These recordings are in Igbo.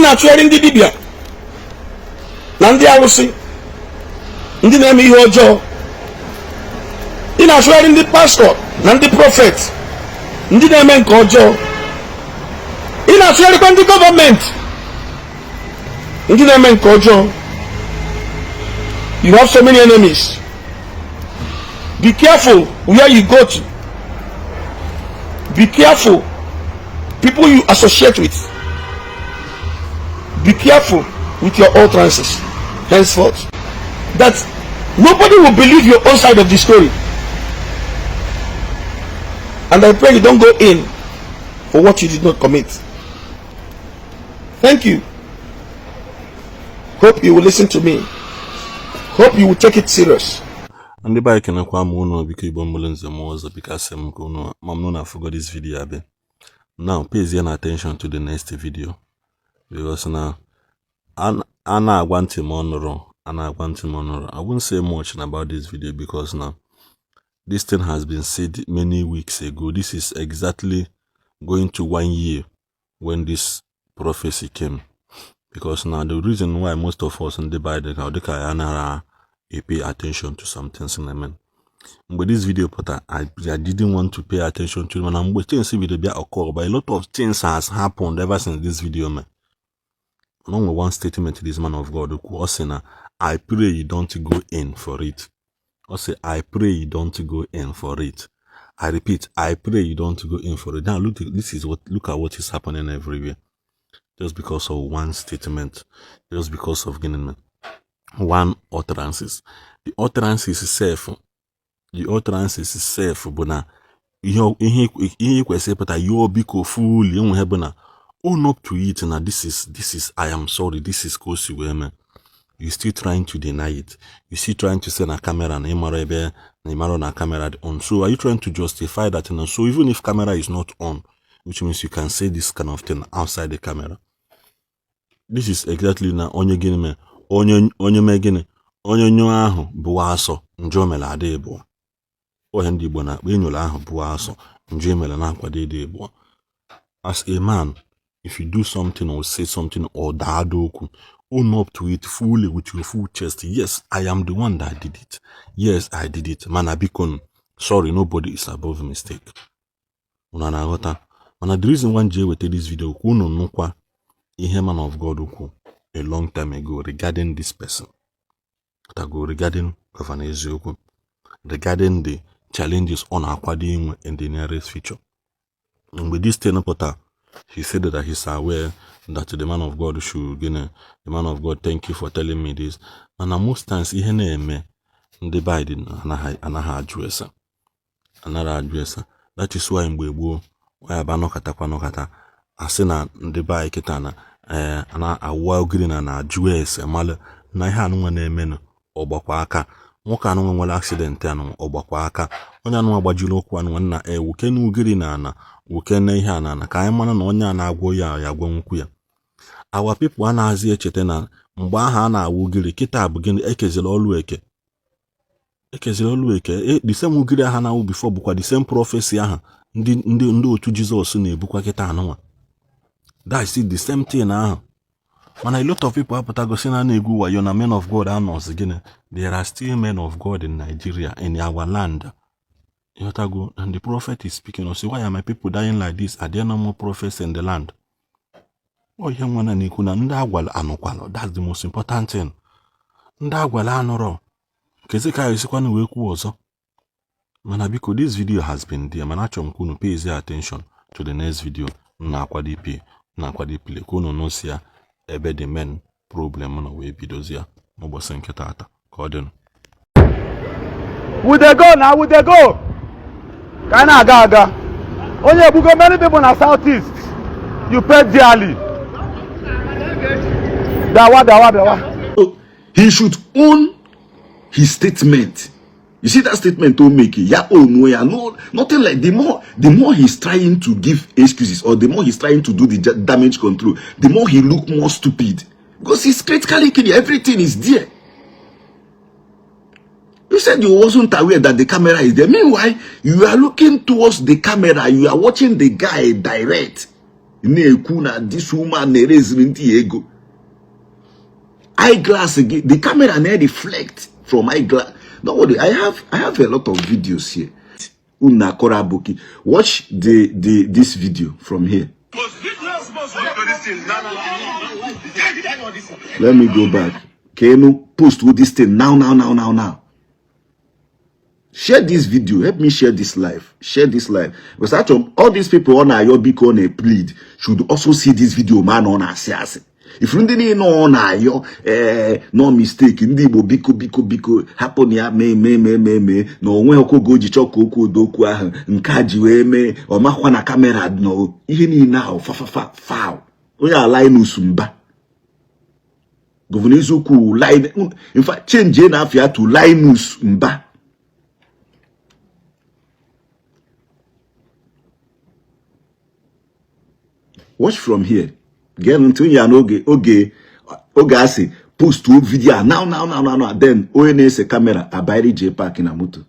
Na-achụgharị ndị dibịa na ndị arụsị, ndị na-eme ihe ọjọọ. Ị na-achụgharị ndị pastọ na ndị prophet, ndị na-eme nke ọjọọ. Ị na-achụgharịkwa ndị gọọmenti, ndị na-eme nke ọjọọ. You have so many enemies. Be careful where you go to. Be careful people you associate with. Be careful with your utterances henceforth, that nobody will believe your own side of the story. And I pray you don't go in for what you did not commit. Thank you. Hope you will listen to me. Hope you will take it serious. Ndị be anyị, kenekwa m unu. Biko, Igbo mụrụ nze m ọzọ, biko, asị m ka unu ma m na afụgo this video abịa. Now pay na attention to the next video, because na a na-agwa ntị ma ọ nụrụ, a na-agwa ntị ma ọ nụrụ. I won't say much about this video because now this thing has been said many weeks ago. This is exactly going to one year when this prophecy came, because now the reason why most of us ndị be anyị ka dịka ya anaghị pay attention to some things na-eme mgbe this video pụtara, I didn't want to pay attention to it, mana mgbe things video bịa occur, but a lot of things has happened ever since this video mee. No nwere one statement this man of God kwu. Ọ sị na, "I pray you don't go in for it." Ọ sị, "I pray you don't go in for it." I repeat, I pray you don't go in for it. Now look, this is what, look at what is happening everywhere just because of one statement, just because of gịnị, one utterances. The utterances itself, the utterances itself bụ na ihe kwesịrị ịpụta yo, biko, fully enwe bụ na own up to it, na this is I am sorry, this is ka o si wee mee. You still trying to deny it. You still trying to say na camera, na ịmara ebe na ịmara na camera dị on. So are you trying to justify that? Na so even if camera is not on, which means you can say this kind of thing outside the camera? This is exactly na onye gịnị mee, onye mee gịnị, onye nyụọ ahụ bụwa asọ, njọ mere ada ịbụọ. Onye ndị Igbo na-akpọ enyoro ahụ bụwa asọ, njọ emere na-akwado ịdị ịbụọ. As a man, if you do something or say something or daada okwu, own up to it fully with your full chest. Yes, I am the one that did it. Yes, I did it. Mana biko, sorry, nobody is above mistake. Unu na-aghọta? Mana the reason why m ji eweta this video ka unu nụkwa ihe man of God kwu a long time ago regarding this person tago, regarding Governor Eziokwu, regarding the challenges ọ na-akwado inwe in the nearest future. Mgbe this thing pụta, he said that he's aware that the man of God should gịnị, the man of God, thank you for telling me this. Mana most times ihe na-eme, ndị Biden anaghị ajụ ese, anaghị ajụ ese. That is why mgbe gboo ya bụ anọkatakwa anọkata, asị na ndị be anyị kịta na ee na-awụ ogiri na na-ajụ ese malụ na ihe anụnwa na-emenụ ọgbakwa aka nwoke anụnwa nwere accident anụnwa, ọgbakwa aka onye anụnwa gbajiri ụkwụ anụnwa nna e wukene ugiri na ana wukene ihe a na ana ka anyị mara na onye a na-agwọ ya ya agwọ nwukwu ya. Our people anaghịzi echeta na mgbe ahụ a na-awụ ugiri, kịta bụ gịnị, ekeziri ọlụ eke, ekeziri ọlụ eke. The same ugiri ahụ na-awụ before bụkwa the same prophecy ahụ ndị otu Jizọs na-ebukwa kịta anụnwa. That's it, the same thing ahụ. Mana a lot of people apụtago si na na-egwu wayo na men of God anọzi gịnị. There are still men of God in Nigeria, in our land. Ịghọtago? And the prophet is speaking. Say, "Why are my people dying like this? Are there no more prophets in the land?" Ọ ihe nwa na-ekwu na ndị agwala anụkwalụ. That's the most important thing. Ndị agwala anụrọ kezi ka esikwana wee kwuo ọzọ. Mana biko, this video has been there, mana achọrọ m ka unu pay attention to the next video m na-akwado ipe, m na-akwado iplay, ka unu nụsịa ebe the main problem nọ wee bidozie n'ụbọchị nke taata. Ka ọ dịnụ. We dey go now, we dey go. Ka anyị na-aga aga. Onye egbugo many people na South East. You pay dearly. Bịawa, bịawa, bịawa. He should own his statement. You see that statement to make ya own ya, no, nothing like the more he's trying to give excuses or the more he's trying to do the damage control, the more he look more stupid, because he's critically clear. Everything is there. You said you wasn't aware that the camera is there. Meanwhile, you are looking towards the camera. You are watching the guy direct. Na-ekwu na this woman na-ereziri ndị ya ego. Eyeglass gị, the camera na-reflect from eyeglass. Don't worry, I have a lot of videos here. Unu na-akọrọ aboki. Watch the this video from here. Let me go back. Kenu post with this thing now, now, now, now, now. Share this video. Help me share this live. Share this live. Because actually, all these people on ayọ biko on a plead should also see this video, man, on asị asị. If ndị niile ọ na-ayọ ee no mistake, ndị Igbo, biko, biko, biko, hapụ na ya mee mee mee mee mee na onwe oge o ji chọọ ka okwu odo okwu ahụ nke a ji wee mee ọ makwa na camera nọ ihe niile ahụ fafafa foul. Onye a Linus Mba, Governor Eziokwu line, in fact, change na afia to Linus Mba. Watch from here. Gee ntị onye ya n'oge oge oge asị post video a now, now, now, now, now. Then onye na-ese camera abairi J Park na moto.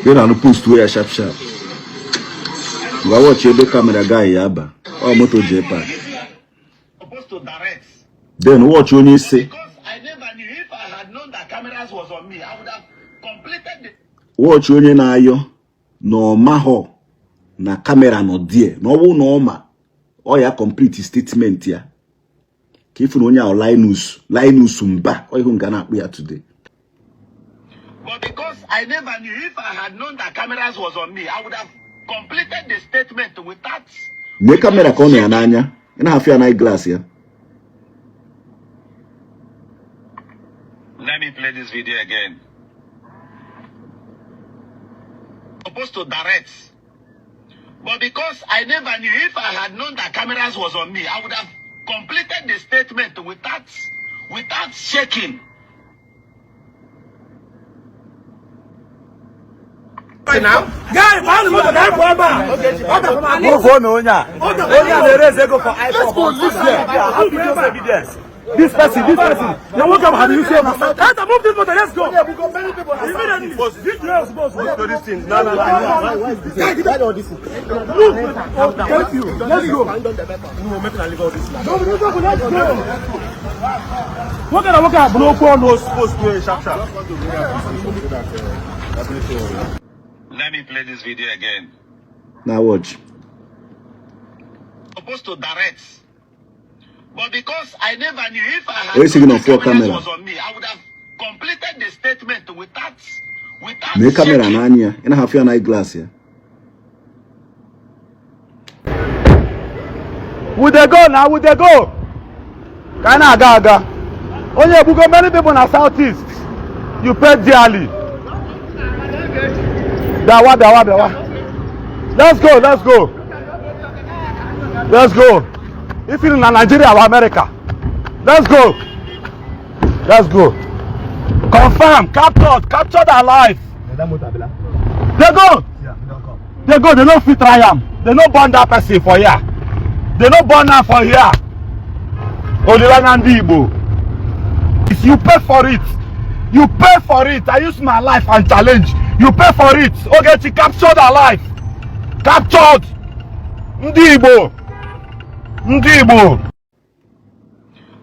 Gị na post ya sharp sharp. Ngwa, watch ebe camera guy ya aba ọ moto J Park. Supposed to direct. Then watch onye isi. Because I never knew. If I had known that cameras was on me, I would have completed the Watch onye na-ayọ na ọ mahọ na camera nọ die na ọ bụrụ na ọ ma ọ ya complete statement ya ka ifu na onye ahụ Linus Linus Mba ọ ihu nga na-akpụ ya today. But because I never knew, if I had known that cameras was on me, I would have completed the statement without mee camera ka ọ nọ ya n'anya ị na-afụ ya na glass ya. Let me play this video again. Supposed to direct. But because I never knew, if I had known that cameras was on me, I would have completed the statement without shaking. Guy, man, moto ka anyị pụọ ebe a. Move on, onye a. Onye a na-ereze ego for IPOB. Have videos evidence. This person, this person. Na nwoke ahụ had isi ebe. Enter, move this motor, let's go. Immediately. Thank you. Let's go. Let's go. Nwoke na nwoke a bụ n'okwu ọnụ. Let me play this video again. Na watch. Supposed to direct. But because I never knew, if I had Onye sị gị known na that fụọ cameras camera. was on me, I would have completed the statement without mee camera shaking. n'anya ya ị na-afụ ya na glass ya. We dey go now, we dey go. Ka anyị na-aga aga. Onye egbugo many people na South East. You pay dearly. Bịawa, bịawa, bịawa. Let's go, let's go. Let's go. If you na Nigeria or America. Let's go. Let's go. Confirm, captured, captured alive. They go. They go, they no fit try am. They no born that person for here. They no born am for here. Olileanya ndị Igbo. If you pay for it, you pay for it. I use my life and challenge. You pay for it. Ogechi captured alive. Captured. Ndị Igbo. Ndị Igbo.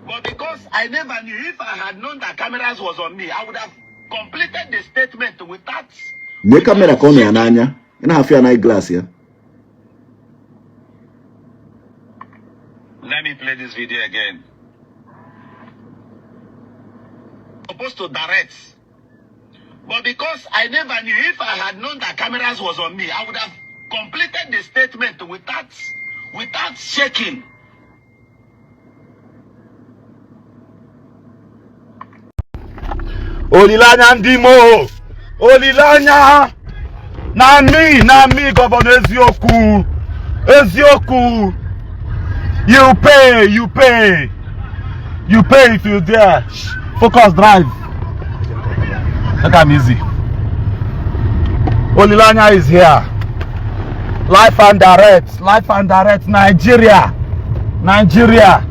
But because I never knew, if I had known that cameras was on me, I would have completed the statement without Mee camera ka ọ nọ ya n'anya ị na-afụ ya na glass ya. Let me play this video again. Supposed to direct. But because I never knew, if I had known that cameras was on me, I would have completed the statement without shaking. Olileanya ndị Imo. Olileanya. Na me, na me, Governor Eziokwu. Eziokwu. You pay, you pay. You pay if you dare. Shh. Focus, drive. Make am easy. Olileanya is here. Live and direct. Live and direct. Nigeria. Nigeria.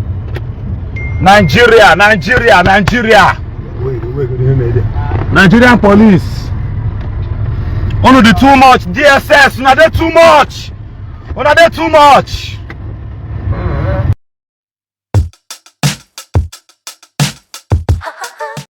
Nigeria. Nigeria. Nigeria. Nigerian police. Unu dey too much. DSS, una dey too much. Una dey too much.